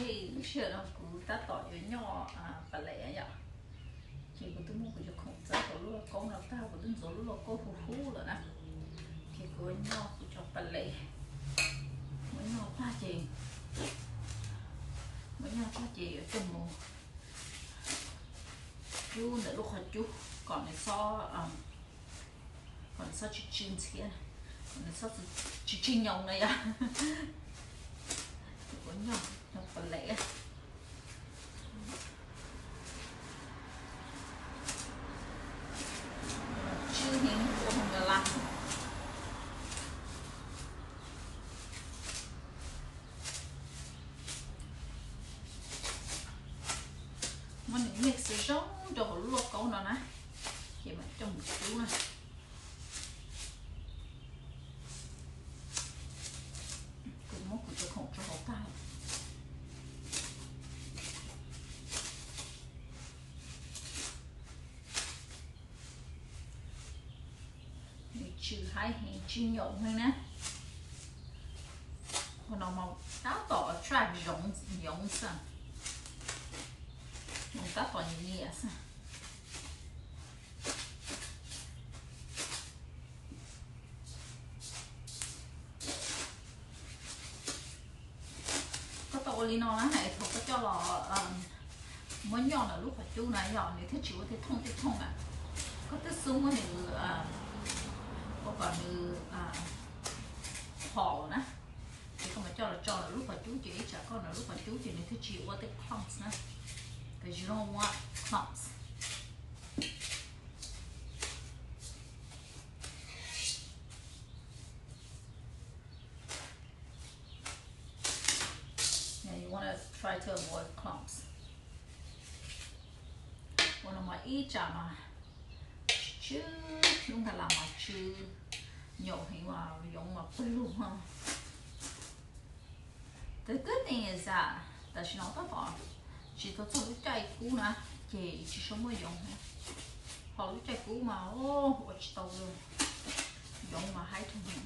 Lub sij hawm no kuv tab tom yuav nyoj pam lev yom. Ces kuv twb muab kuv cov khoom txawb hauv lub lauj kaub no tag, kuv twb ntxuav lub lauj kaub huv huv lawm na. Ces kuv nyoj kuv cov pam lev, muab nyoj tag ces, muab nyoj tag ces yuav coj mus cub ntawm lub qhov cub kom nws xob, kom nws xob tsw tsw ntxhiab, kom nws xob tsw tsw nyoos na yom. Ces kuv nyoj cov pam lev, tsw heev ua hauv nws laj. Muab nws mix zoo rau hauv lub lauj kaub no na, ces mam coj mus cub na. Kuv muab kuv cov khoom rau hauv tag. Nws tsw haib heev, tsw nyoos heev na. Ua no mas tab tom attract zoov yoov xwb, tab tom nyiam nyiam xwb. Koj tau ua li no na es thaum koj coj los muab nyoj ntawm lub qhov cub na yog nws thiaj tsis ua tej thooj tej thooj na. Koj twb xub muab nws ua kom nws hom na, ces koj mam coj los tso ntawm lub qhov cub ces ib tsam koj ntawm lub qhov cub ces nws thiaj tsis ua tej clumps na. Because you don't want clumps. Yeah, you wanna try to avoid clumps. Ua no mas ib tsam mas tsw, lub ntaj las mas tsw nyaum heev mas yoov mas pawg lug. The good thing is that tam sim no tab tom tsis tau txog lub caij kub na, ces tsis tshua muaj yoov. Ho lub caij kub mas ua tsis tau li, yoov mas haib dhau heev.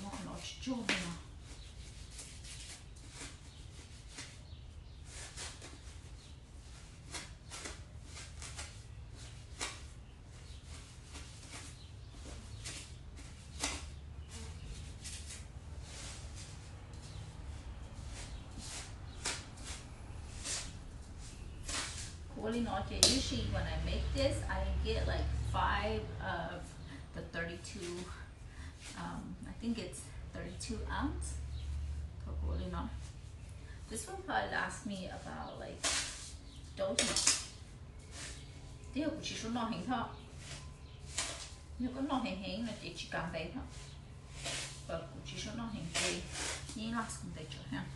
Muab qhov no tsuag tsuag li no. Kuv ua li no ces usually when I make this, I get like five of the thirty-two, um, I think it's thirty-two ounce. Kuv ua li no. This will probably last me about like, twb yog kuv tsis tshua noj heev thiab. Yog koj noj heev heev no ces tsis kam ntev thiab. Kuv tsis tshua noj heev ces yeej last ntev tsawv thiab.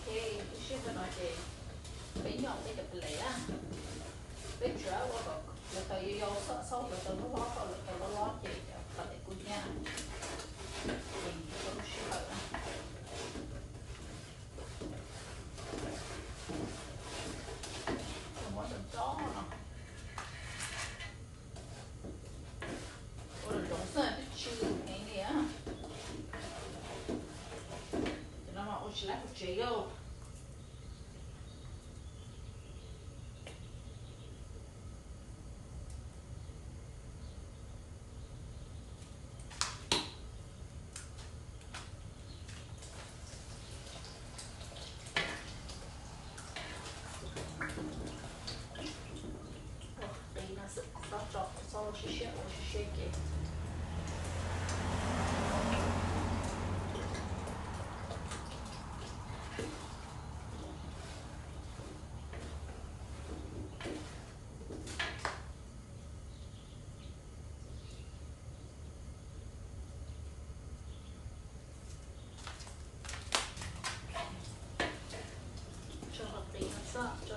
Lub sij hawm no ces peb nyoj peb cov pam lev, peb tsuas ua kom hluav taws yau yau xwb, xauj hluav taws loj hlob, kom hluav taws loj hlob ces cov pam lev kuj hnyiab. Ces tau lub sij hawm na, muab nrov nrov no. Ua nrov nrov xwb twb tsw heev li. Cov no mas ua tsis laib hauv tsev yau.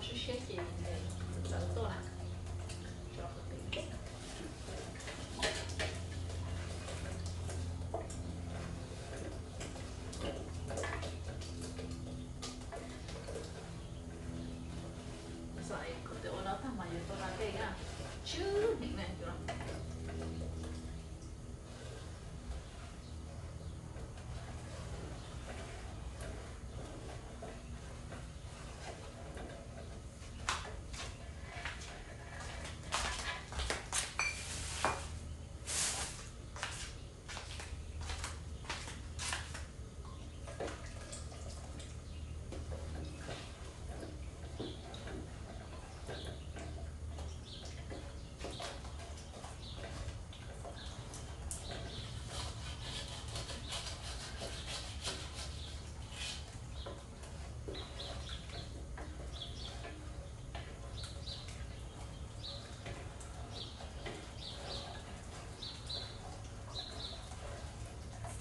Siab siab ces txawv tuaj na. Kuv twb ua no tag mas yuav tau da dej na, tsw hneev na.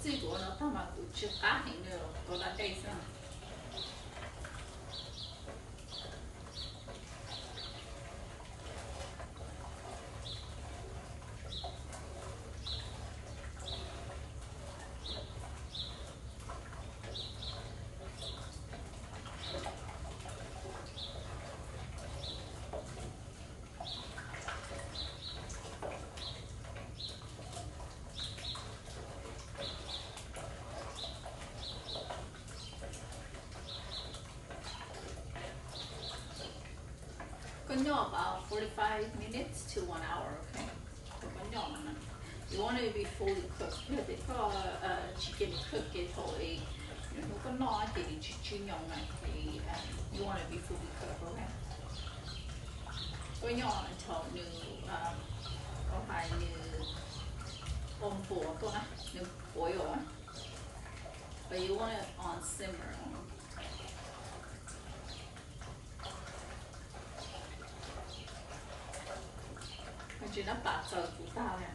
Txij kuv ua no tag mas kuv tsw qab heev li, tau da dej xwb. Koj nyob about forty-five minutes to one hour, okay? Koj nyob no, you want it to be fully cooked. Yog tias koj tsis cia nws cook ces thaum nws hnub koj noj ces nws tsis tsw nyoos na, ces you want it to be fully cooked, okay? Koj nyob until nws, koj hais nws ua npuas tuaj na, nws boil, but you want it on simmer. Tsis nab pas txaws kuv tag li.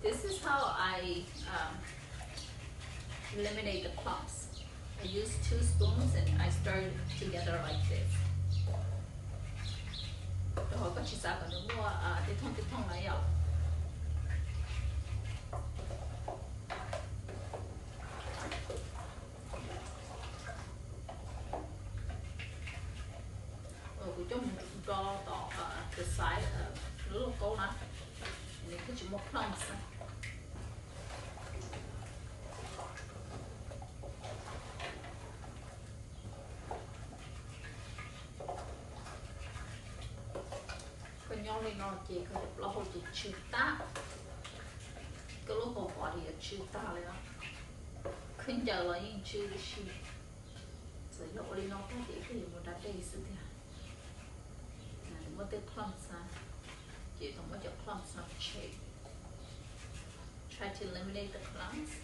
This is how I, um, eliminate the clumps. I use two spoons and I stir it together like this. Rau qhov koj tsis xav kom nws muaj tej thooj tej thooj na yom. Kuv coj mus nro tom the side, lub lauj kaub na, nws thiaj tsis muaj clumps na. Koj nyob li no ces koj cov plaub hau ces tsw tag, koj lub hau pom li yuav tsw tag li os. Khaub ncaws los yeej tsw tib si. Txawm yog ua li no tag ces koj yuav mus da dej xwb tiag. Muaj tej clumps na, ces tau muab cov clumps no tshem. Try to eliminate the clumps.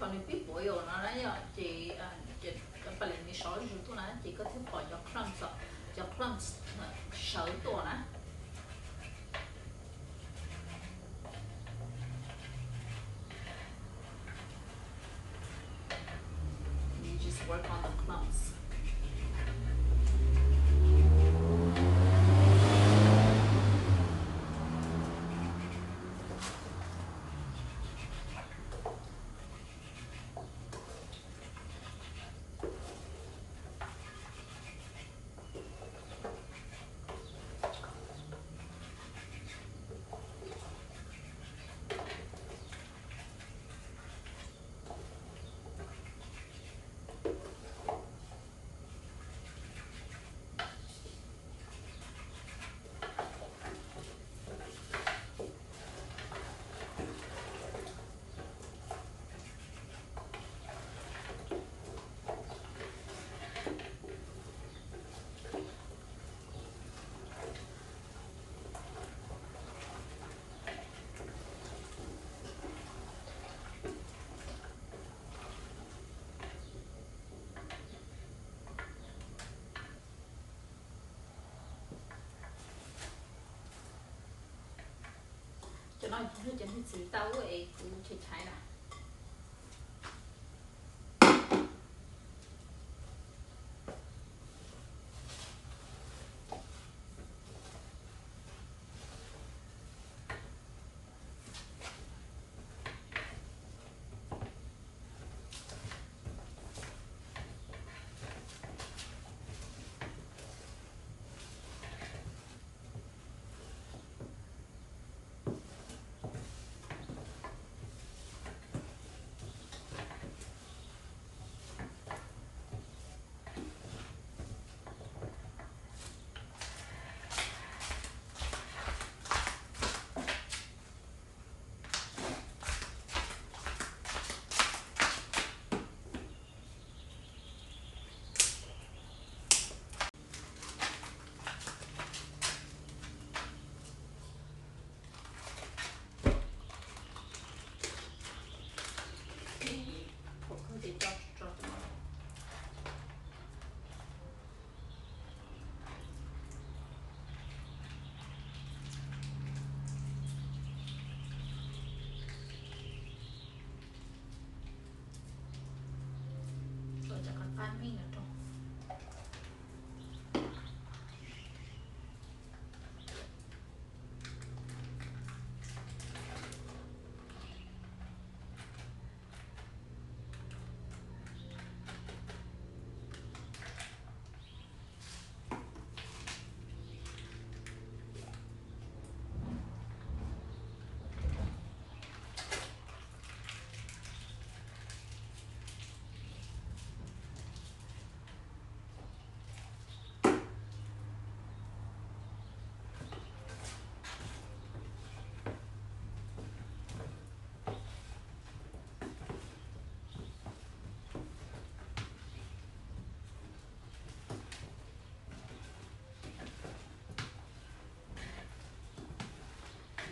Thaum nws pib boil no na yom, ces cov paj lev nws sov zuj zus tuaj na ces koj thiaj pom cov clumps, cov clumps sawv tuaj na. You just work on the clumps. Cov niag txiv tau es kuv chais chais na. Tso cov qab qab me no rau.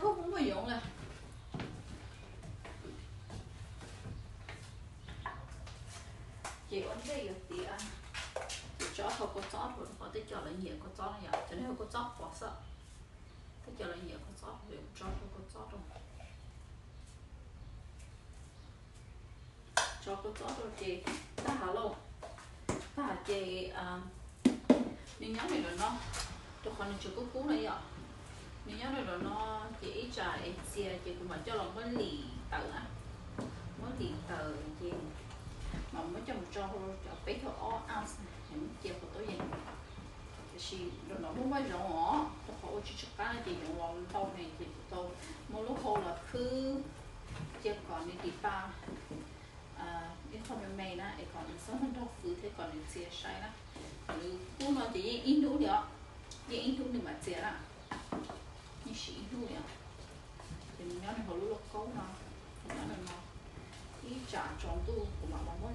Ub, muaj yoov lawm. Ces ua ntej yuav tiav, ces tso hau kua txob rau qhov tej co lawv nyiam kua txob no yom, cov no yog kua txob qhuav xwb. Tej co lawv nyiam kua txob qhuav, tso hau kua txob rau. Tso kua txob rau ces tag hav lauj, tag hav ces nws nyob nws lawm no, rau qhov nws tseem kub kub na yom. Nws nyob nws lawm no ces ib tsam es txias ces kuv mam coj los muab lim tawm na, muab lim tawm ces mam muab coj mus tso hauv cov peb caug ob ounce es muab cia hauv tub yees. Tiam sis lawm no muaj muaj zoov os, rau qhov ua tsis tsis qab no ces yoov los ntau ne ces kuv tau muab lub hau los khwb cia kom nws tiv pa ib qho me me na es kom nws txhob nrog fwv thiab kom nws txias sai na. Nws kub no ces yeej ib hnub li os, yeej ib hnub nws mam txias na, yeej siv ib hnub li os. Ces nws nyob nws hauv lub lauj kaub no, nyob nws no, ib tsam tsaus ntuj kuv mam los muab